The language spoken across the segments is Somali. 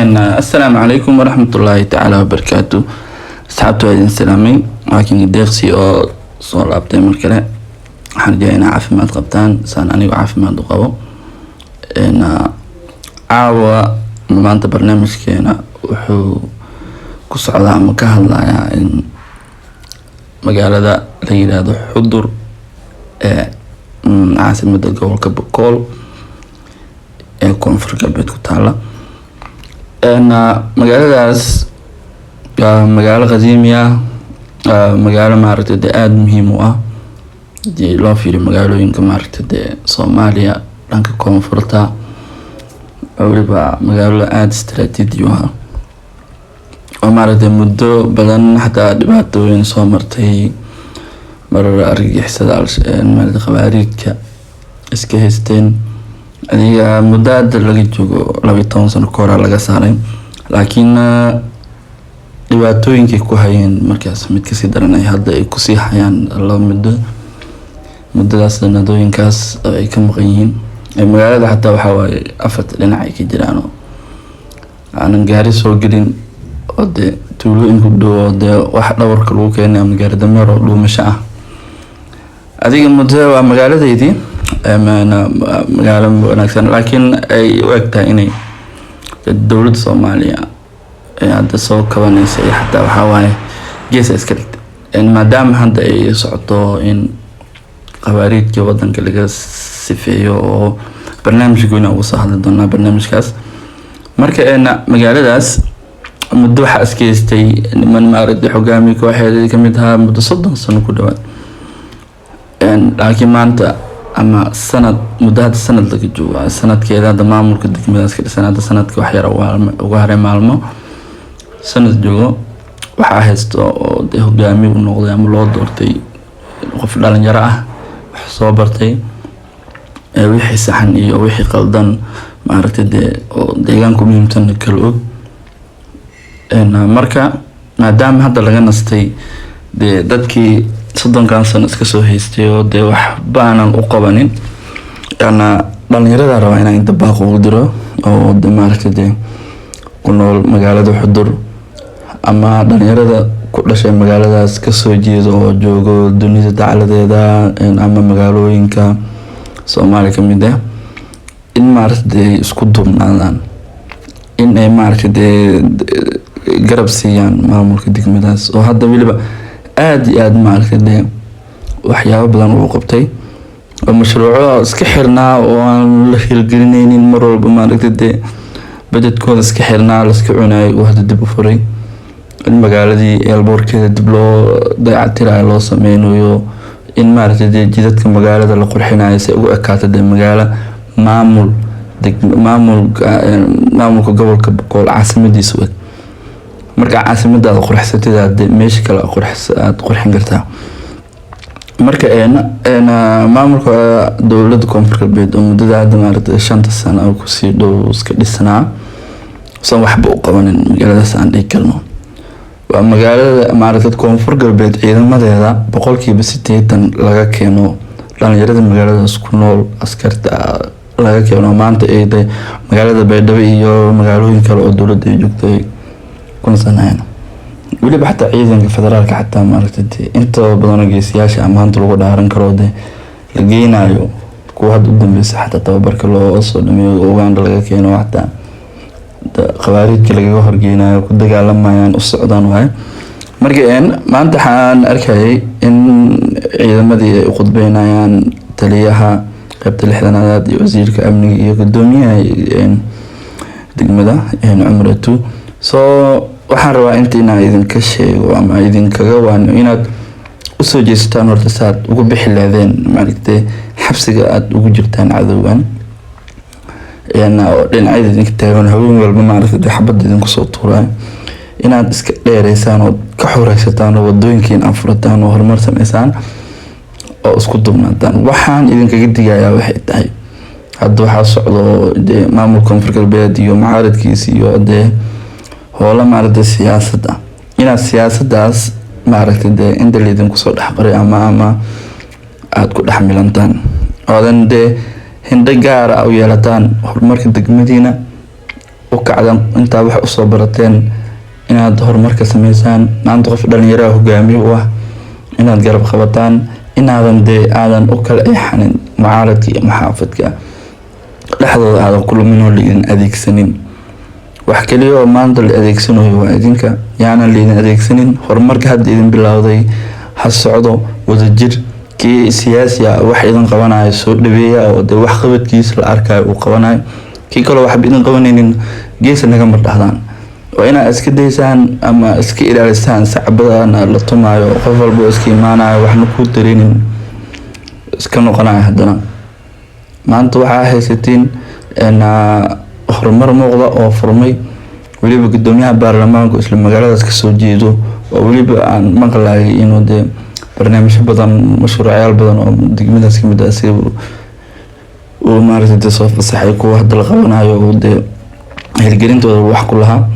Assalaamu calaykum waraxmatullaahi tacaala wabarakaatu. Asxaabta, waa idin salaamay. Laakiin Deeqsi oo soo laabtay mar kale. Waxaan rajaya inaa caafimaad qabtaan saan anigu caafimaad u qabo. Caawa maanta barnaamijkeena wuxuu ku socdaa ama ka hadlayaa in magaalada la yiraahdo Xudur ee caasimada gobolka Bakool ee Koonfur Galbeed ku taala. Magaaladaas waa magaalo qadiimi ah, waa magaalo maaragtay dee aada muhiim u ah hadii loo fiiriyo magaalooyinka maaragtay dee Soomaaliya dhanka koonfurta. Weliba magaalo aada istaraatiiji u ah oo maaragtay muddo badan xataa dhibaatooyin soo martay, marar argagixisada maaragtay khawaariijka iska haysteen. Adiga muddo hadda laga joogo 12 sano ka hor laga saaray, laakiin dhibaatooyinkay ku hayeen markaas mid kasii daran ay hadda ay kusii hayaan la muddo muddadaas sanadooyinkaas oo ay ka maqan yihiin. Magaalada xataa waxaa waaye afarta dhinac ay ka jiraan oo aanan gaari soo gelin, oo dee tuulooyin ku dhow oo dee wax dhabarka lagu keenay ama gaari dameer oo dhuumasho ah. Adiga muddo waa magaaladeydii, magaalo wanaagsan, laakiin ay u eg tahay inay dowladda Soomaaliya ee hadda soo kabanaysa iyo xataa waxaa waaye geesa iska dhigtay, maadaama hadda ay socoto in khawaariijka wadanka laga sifeeyo oo barnaamij gooni uga soo hadli doonaa barnaamijkaas. Marka magaaladaas muddo waxaa iska haystay niman maaragtay hogaamiye kooxeed kamid ahaa muddo 30 sano ku dhawaad. Laakiin maanta ama sanad muddo hadda sanad laga joogo sanadkeeda hadda maamulka degmadaas ka dhisan, hadda sanadka wax yar uga haray maalmo sanad joogo, waxaa haysto oo dee hogaamiye u noqday ama loo doortay qof dhalinyaro ah, wax soo bartay, wixii saxan iyo wixii qaldan maaragtay dee oo deegaanku muhiimsan kala og. Marka maadaama hadda laga nastay dee dadkii 30-kan sano iska soo haystay oo dee waxba aanan u qabanin, yana dhalinyarada rabaa inaan inta baaq ugu diro oo de maaragtay dee ku nool magaalada Xudur ama dhalinyarada ku dhashay magaaladaas kasoo jeeda oo joogo dunida dacaladeeda ama magaalooyinka Soomaaliya kamid ah, in maaragtay dee isku duubnaadaan, in ay maaragtay dee garab siiyaan maamulka degmadaas oo hadda weliba aada iyo aada maaragtay dee waxyaabo badan uu qabtay oo mashruuco iska xirnaa oo aan la hirgelineynin, mar walba maaragtay dee bajedkooda iska xirnaa, laiska cunaayay, uu hadda dib u furay, in magaaladii eelboorkeeda dib loo dayactirayo, loo sameynayo, in maaragtay dee jidadka magaalada la qurxinayo si ay ugu ekaato dee magaalo maamul deg maamulka maamulka gobolka Boqol caasimadiisa u eg. Marka caasimadaada qurxsatid, aad meesha kale aada qurxin kartaa. Marka maamulka dowladda Koonfur Galbeed oo muddada hadda maaragtay 5-ta sano kusii dhow iska dhisnaa usan waxba u qabanin magaaladaas aan dhihi karno waa magaalada maaragtay Koonfur Galbeed ciidamadeeda 80% laga keeno dhalinyarada magaaladaas ku nool, askarta laga keeno maanta ay de magaalada Baydhabo iyo magaalooyin kale oo dowladda ay joogto ay ku nasanayaan. Weliba xataa ciidanka federaalka xataa maaragtay dee inta badan geesiyaasha ama maanta lagu dhaaran karo dee la geynayo, kuwa hadda u dambeysa xataa tababarka loo soo dhameeyo Uganda laga keeno, xataa khawaariijka lagaga horgeynayo ku dagaalamayaan u socdaan waaye. Marka maanta waxaan arkayay in ciidamadii ay u khudbeynayaan taliyaha qeybta 60aad iyo wasiirka amniga iyo gudoomiyaha degmada Cumratu. So waxaan rabaa inta inaan idinka sheego ama idinkaga waano inaad usoo jeesataan horta saad ugu bixi leedeen maaragtay xabsiga aada ugu jirtaan cadowgan oo dhinacyada idinka taagan, haween walba maaragtay dee xabadda idinku soo tuurayo, inaad iska dheereysaan oo ka xoreysataan oo wadooyinkiin aad furataan oo horumar sameysaan oo isku duubnaataan. Waxaan idinkaga digayaa waxay tahay hadda waxaa socdo dee maamulka Koonfur Galbeed iyo mucaaradkiisa iyo dee howlo maaragtay siyaasad ah, inaad siyaasadaas maaragtay dee inta laydinku soo dhexqaray ama aada ku dhex milantaan oodan dee hindho gaara u yeelataan horumarka degmadiina. U kacdaan intaa wax usoo barateen inaad horumarka sameysaan. Maanta qof dhalinyaraha hogaamiye u ah inaad garab qabataan, inaadan dee aadan u kala eexanin mucaaradka iyo muxaafadka dhexdooda, aadan ku lumin oo laidin adeegsanin. Wax kaliya oo maanta la adeegsanayo waa idinka. Yaanan laidin adeegsanin. Horumarka hadda idin bilowday ha socdo. Wadajir kii siyaasi ah wax idin qabanayo soo dhaweeya, oo dee wax qabadkiisa la arkayo uu qabanayo. Kii kaloo waxba idin qabanaynin, geesa naga mar dhahdaan. Waa inaad iska daysaan ama iska ilaalisaan sacbadana la tumaayo, qof walba oo iska imaanayo, waxna kuu dareenin, iska noqonayo. Haddana maanta waxaa haysatiin horumar muuqda oo furmay, weliba gudoomiyaha baarlamaanku isla magaaladaas kasoo jeedo, oo weliba aan maqlayay inuu dee barnaamijyo badan, mashruucyaal badan oo degmadaas kamid ah si uu maaragtay dee soo fasaxay, kuwa hadda la qabanayo uu dee hirgelintooda wax ku lahaa.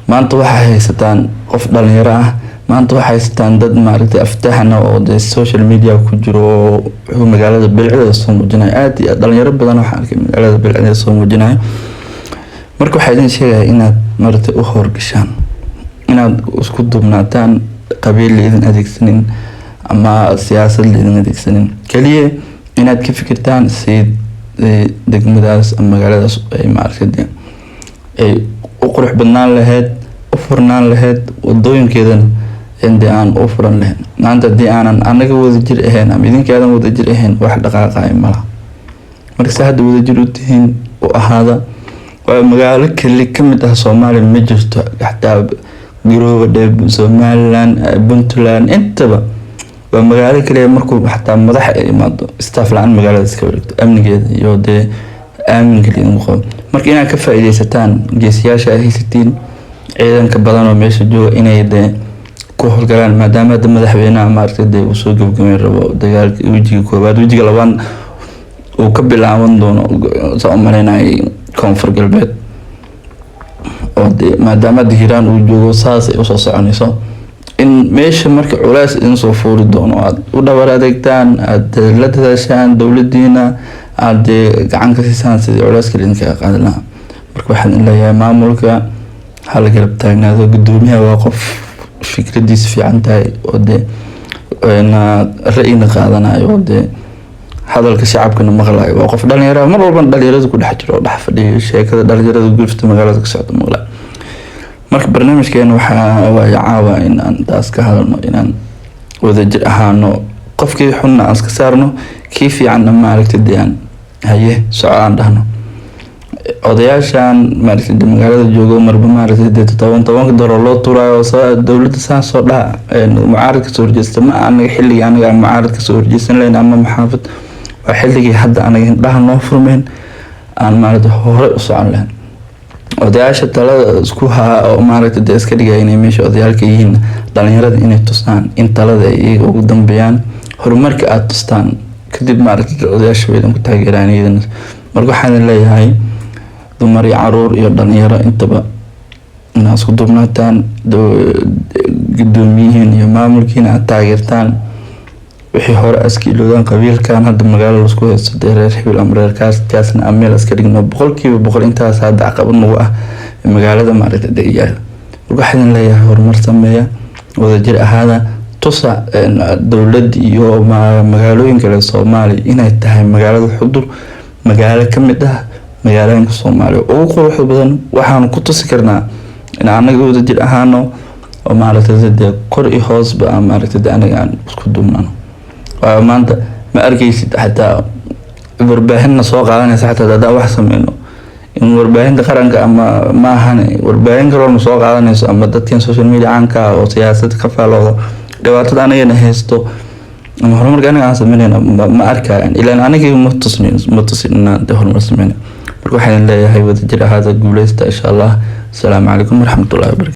Maanta waxaa haysataan qof dhalinyaro ah. Maanta waxaa haysataan dad maaragtay aftahana oo dee social media ku jiro, oo wuxuu magaalada bilcdeeda soo muujinayo. Aad iyo aad dhalinyaro badan waxaan arkay magaalada bilcdeeda soo muujinayo. Marka waxaa idin sheegaya inaad maaragtay u howlgashaan, inaad isku duubnaataan, qabiil laidin adeegsanin ama siyaasad laidin adeegsanin, kaliya inaad ka fikirtaan si degmadaas ama magaaladaas ay maaragtay dee ay u qurux badnaan lahayd, u furnaan lahayd, wadooyinkeedana dee aan u furan lahayn. Maanta haddii aanan anaga wadajir ahayn ama idinka aadan wadajir ahayn, wax dhaqaaqayo malaha. Marka se hadda wadajir u tihiin u ahaada. Waa magaalo keli kamid ah Soomaaliya ma jirto, xataa Garoowe dhe, Somaliland, Puntland, intaba waa magaalo kaliya markuu xataa madax ay imaado staff la-aan magaalada iska wareegto, amnigeeda iyo dee aaminka laidinku qabo. Marka inaad ka faa-iideysataan geesiyaasha ay haysatiin, ciidanka badan oo meesha jooga, inay dee ku howlgalaan, maadaama hadda madaxweynaha maaragtay dee uu soo gabagabeyn rabo dagaalka wejiga koowaad, wejiga labaad uu ka bilaaban doono, saa u maleynayay, Koonfur Galbeed, oo dee maadaama hadda Hiiraan uu joogo, saas ay usoo soconayso. In meesha marka culays idin soo fuuri doono aad u dhabar adeegtaan, aad la dadaashaan dowladiina, aad dee gacan ka siisaan sidii culayska idinkaga qaadi lahaa. Marka waxaan in leeyahay maamulka hala garab taagnaado. Gudoomiyaha waa qof fikradiisa fiican tahay, oo dee ra'yina qaadanayo, oo dee hadalka shacabkana maqlayo. Waa qof dhalinyaro, mar walbana dhalinyarada ku dhex jiro oo dhex fadhiyo, sheekada dhalinyarada gurfta magaalada ka socda maqlayo. Marka barnaamijkeena waxaa waaye caawa in aan taas ka hadalno, inaan wadajir ahaano, qofkii xunna aan iska saarno, kii fiicanna maaragtay dee aan haye soco aan dhahno. Odayaashan maaragtay dee magaalada joogo, marba maaragtay dee toban tobanka dolar loo turaayo dowladda saa soo dhaha, mucaarad kasoo horjeesta, ma anaga xilligii anaga aan mucaarad kasoo horjeesan lahayn ama muxaafid. Waa xilligii hadda anaga indhaha noo furmeen, aan maaragtay hore u socon lahayn. Odayaasha talada isku haa oo maaragtay dee iska dhigaya inay meesha odayaalka yihiin, dhalinyarada inay tusaan in talada ay iyaga ugu dambeeyaan, horumarka aada tustaan, kadib maaragtay odayaasha way idinku taageeraan iyadana. Marka waxaan leeyahay dumar iyo caruur iyo dhalinyaro intaba inaad isku duubnaataan, gudoomiyihiin iyo maamulkiina aad taageertaan, wixii hore iska ilowdaan. Qabiilkan hadda magaalo lasku haysto dee reer hebel ama reer kaas kaasna aan meel iska dhigno. 100% intaas hadda caqabad nagu ah magaalada maaragtay dee yaala. Marka waxaan leeyahay horumar sameeya, wadajir ahaada, tusa dowlad iyo magaalooyin kale Soomaaliya inay tahay magaalada Xudur magaalo ka mid ah magaalooyinka Soomaaliya ugu quruxda badan. Waxaanu ku tusi karnaa in anaga wadajir ahaano, oo maaragtay dee kor iyo hoosba aan maaragtay dee anaga aan isku duubnano. Waayo maanta ma arkeysid xataa warbaahinna soo qaadanaysa, xataa haddaan wax sameyno in warbaahinta qaranka ama ma ahan warbaahin kaloona soo qaadanayso, ama dadkan social media caanka ah oo siyaasad ka faaloodo dhibaatada anagana haysto ama horumarka anaga aan sameynayno ma arkayaan, ilaan anagii ma tusnin, ma tusin inaan dee horumar sameyno. Marka waxaan leeyahay wadajir ahaada, guuleysta insha Allah. Asalaamu calaykum waraxmatullahi wabarakatu.